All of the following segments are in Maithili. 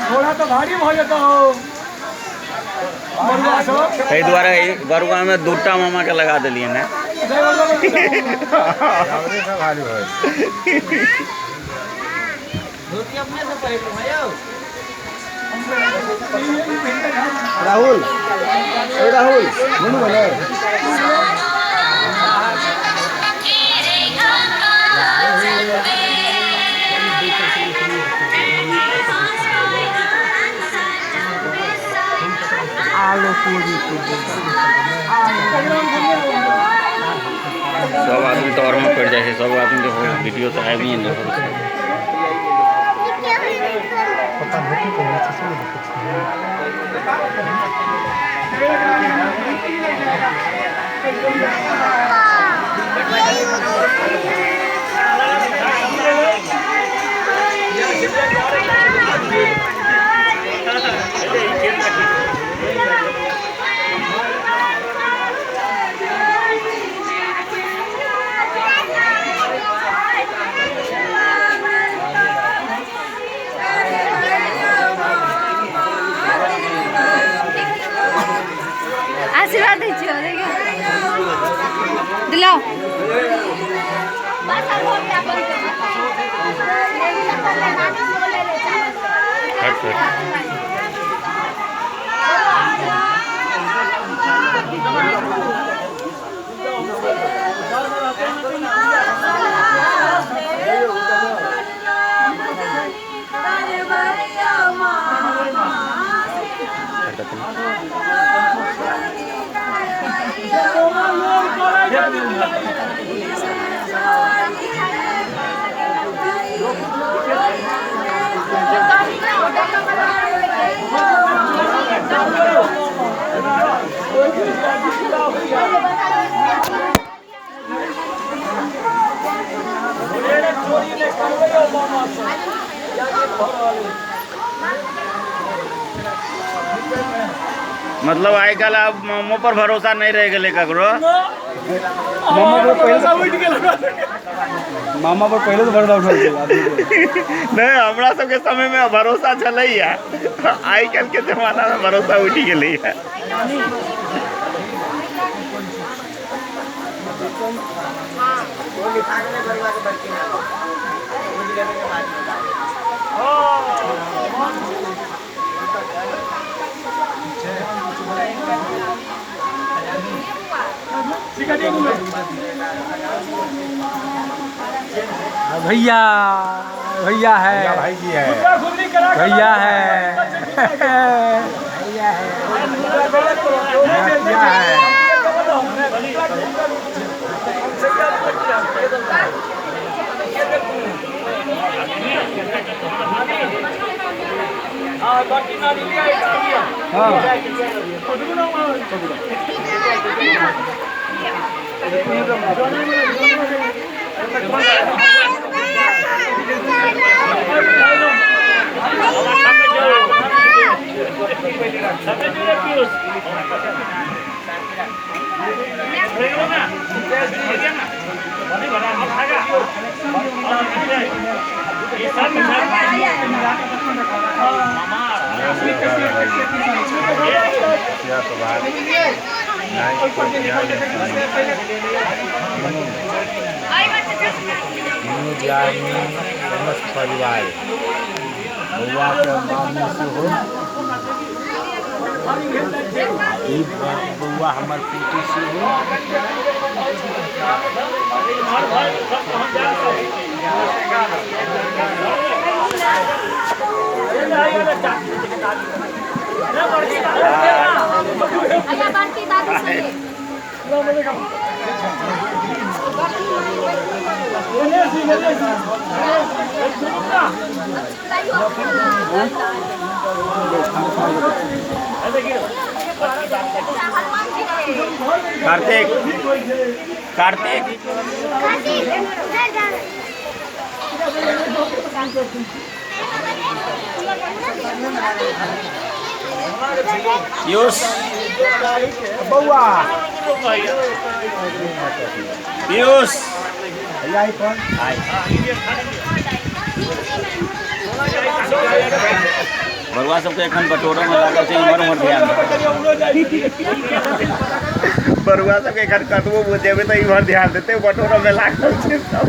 घोड़ा तऽ भारी भऽ जेतौ। ताहि दुआरे बरुआमे दूटा मामाके लगा देलियै ने। राहुल, ए राहुल, नुनू भेलै। सब आदमी तऽ औरमे पड़ि जाइ छै, सब आदमीके वीडियो तऽ आबिए नहि रहल छै। आशीर्वाद दै छियौ, देखियौ दिलाओ। हट हट। मतलब आइ काल्हि आब मामो पर भरोसा नहि रहि गेलै ककरो। मामा पर पहिले उठि गेल, मामा पर पहिले से भरोसा उठल छै आदमी के। नहि, हमरा सबके समयमे भरोसा छलैया, आइ काल्हिके जमानामे भरोसा उठि गेलैया। भैया, भैया है, भाई जी है, भैया है, भैया है, भैया है। दुनू दियादनी समस्त परिवार, बौआके मामी सेहो, ई बौआ हमर पोती सेहो। कार्तिक, कार्तिक, पीयूष बौआ पीयूष भैया ही कौन बरुआ सबके एखन बटोरो में लागल छै इम्हर उम्हर ध्यान बरुआ सबके एखन कतबो जेबै तऽ इम्हर ध्यान देतै बटोरो में लागल छै सब।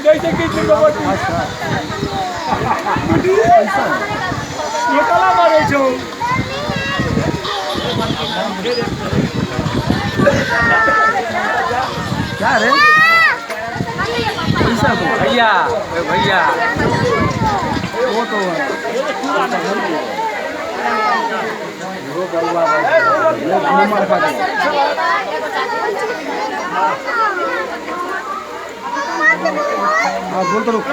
जैसे कि मारै छौ क्या रे भैया भैया वो तो वो बउआ वो घूमर का हां बोल तो रुक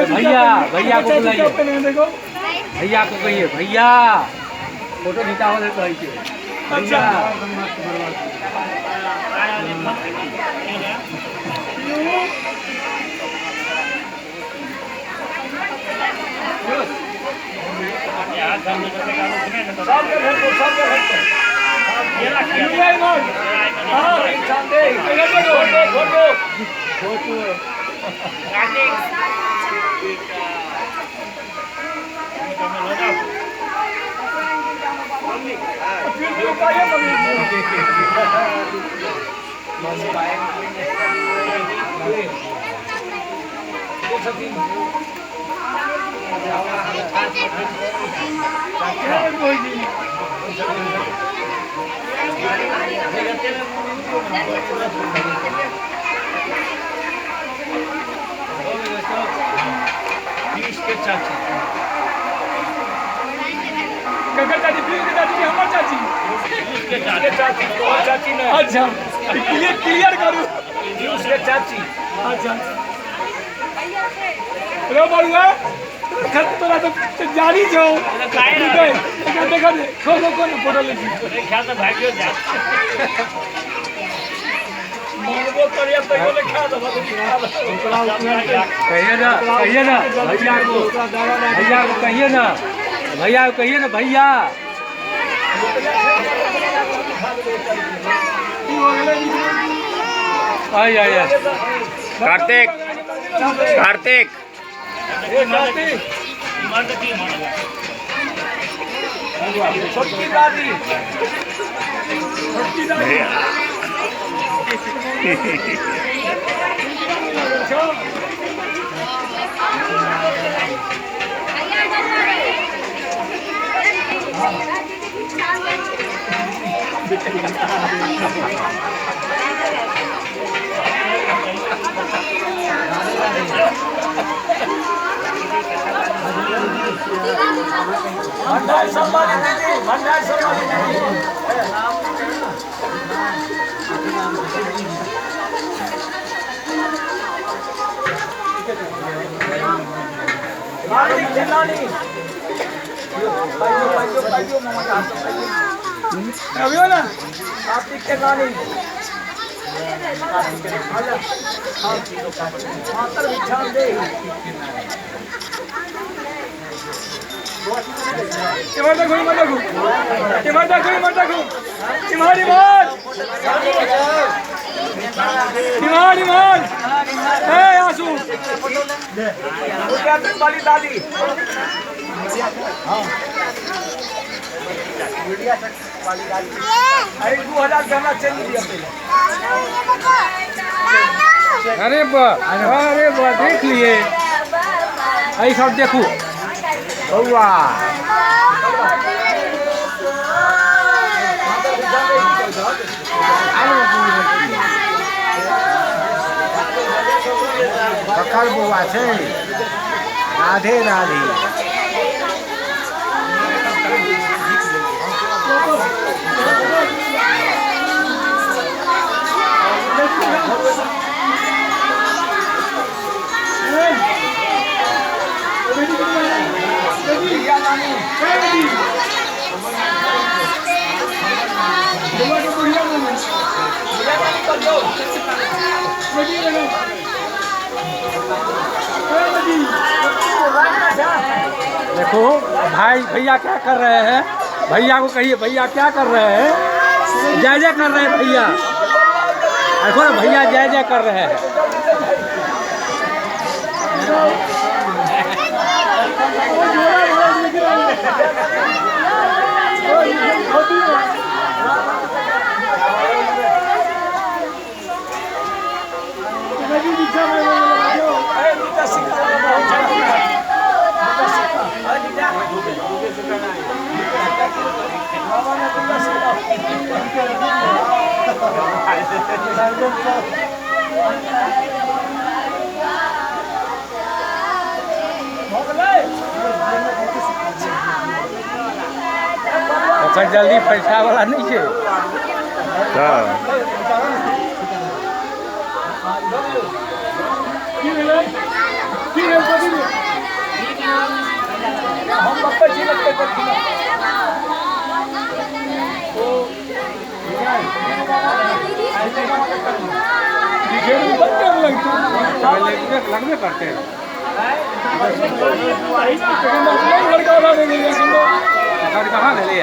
भैया भैया को बुलाइए, भैया को कहिए भैया फोटो खिंचाओ दे कहिए भैया। अच्छा क्लियर करू चाची। अच्छा रो बरुआ खत तोरा तो जानी छौ देखा दे खोलो कोन फोटो ले छी देखा तो भागियो जा मानबो करिया तो बोले खा दो कहिए ना, कहिए ना भैया को, भैया को कहिए ना, भैया को कहिए ना भैया। आई आई कार्तिक कार्तिक छोटकी दादी छोटकी दादी भंडार संभाली दीदी, भंडार संभाली दीदी। कार्तिक के नानी पाइयो पाइयो मामा का हाथ पाइयो अभी ना कार्तिक के नानी मातर बिछान दे। इमर देखो, इमर देखो, इमर देखो, इमर देखो, इमर इमर इमर इमर ए आंसू वाली दादी। अरे 2000 हमरा चल दिया पहले। अरे बा, अरे बा, देख लिए ऐ सब देखू बउआ। ककर बउआ छै? राधे राधे। देखो भाई भैया क्या कर रहे हैं, भैया को कहिए भैया क्या कर रहे हैं। जय जय कर रहे हैं भैया, देखो ना भैया जय जय कर रहे हैं। ओकर जल्दी पैसा वाला नहीं है। लगबे करते हैं। कहाँ भेलै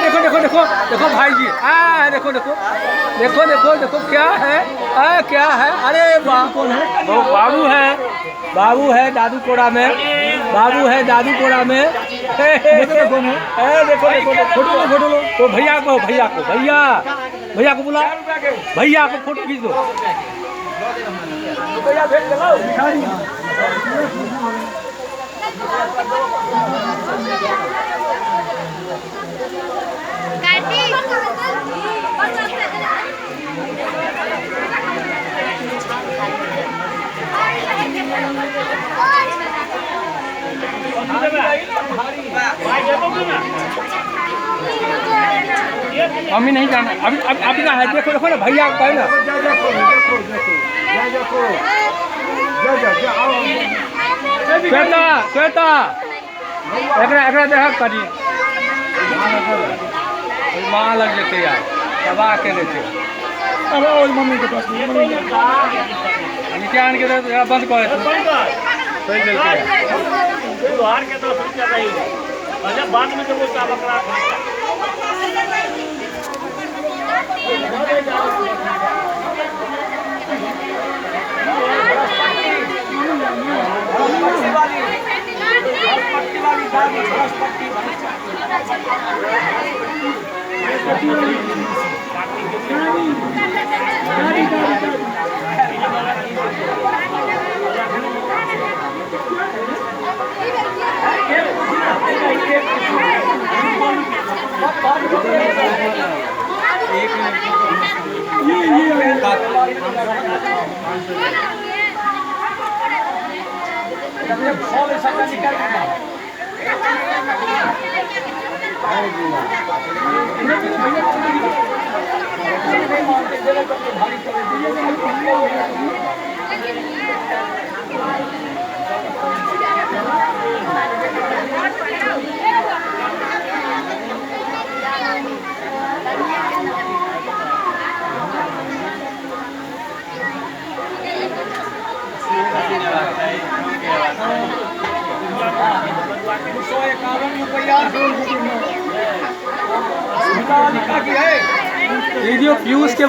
देखो देखो देखो देखो भाई जी, आ देखो देखो देखो देखो देखो क्या है, आ क्या है। अरे वाह, कौन है वो? बाबू है, बाबू है दादू कोड़ा में, बाबू है दादू कोड़ा में। कौन है? ए देखो देखो फोटो लो, फोटो लो। तो भैया को, भैया को, भैया भैया को बुला, भैया को फोटो खींच दो। अभी नहीं जाना, अभी अभी ना है। देखो देखो ना भैया कहे ना, श्वेता श्वेता एकरा एकरा देख करी माँ लग जेते यार, तबाह के देते। अरे और मम्मी के पास नीचे आन के बंद कर चल चलते लोहार के 10 रुपया नहीं अच्छा बाद में तो का बकरा 151 रुपया। वीडियो पीयूष के।